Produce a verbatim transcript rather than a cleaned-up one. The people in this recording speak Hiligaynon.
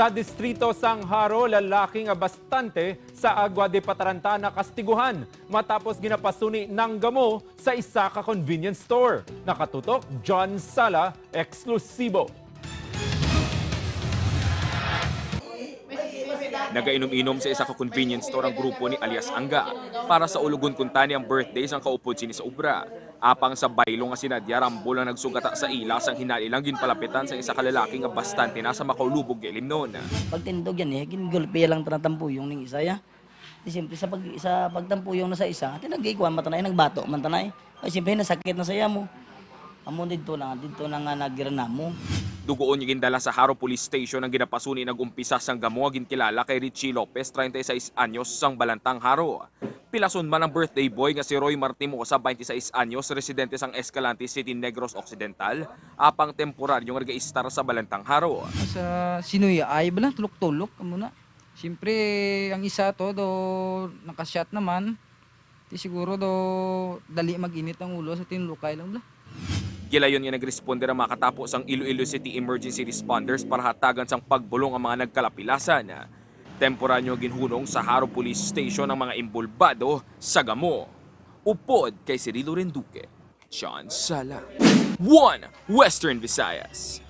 Sa distrito sang Jaro, lalaki nga bastante sa Agua de Pataranta nakastiguhan matapos ginapasuni ng gamo sa isa ka convenience store. Nakatutok, John Sala, eksklusibo. Nagainom-inom sa isa ka convenience store ang grupo ni alias Angga para sa ulogon kuntani ang birthday sang kaupod sini sa obra. Apang sa baylo nga sinadya, rambol ang nagsugata sa ila sang hinali lang ginpalapitan sang isa ka lalaki nga bastante na sa makaulubog nga ilimnon. Pagtindog yan eh, gingulpiya lang ta na tampuyong ning isa ya. Di siyempre sa, pag, sa pagtampuyong na sa isa, tinagay kuwan man tanay, nagbato man tanay. Ay siyempre nasakit na sa iya mo. Amo didto na, didto na nga nagiranamo. Dugoon niya gindala sa Jaro Police Station ang ginapasuni nag-umpisa sang gamo nga ginkilala kay Richie Lopez, treinta y seis anyos, sang Balantang, Jaro. Pilason man ang birthday boy nga si Roy Martimosa, twenty-six anyos, residente sang Escalante City, Negros Occidental, apang temporaryo nga nag-iistar sa Balantang, Jaro. Sa sinuyaay bala, tulok-tulok amo na. Siyempre, ang isa to do nakashot naman. Di siguro do dali mag-init ang ulo sa tinulokay lang bala. Gilayon nga nagresponde ang mga katapo sang Iloilo City Emergency Responders para hatagan sang pagbulong ang mga nagkalapilasan. Temporaryo ginhunong sa Jaro Police Station ang mga inbolbado sa gamo. Upod kay Cirilo Renduque, John Sala, One Western Visayas.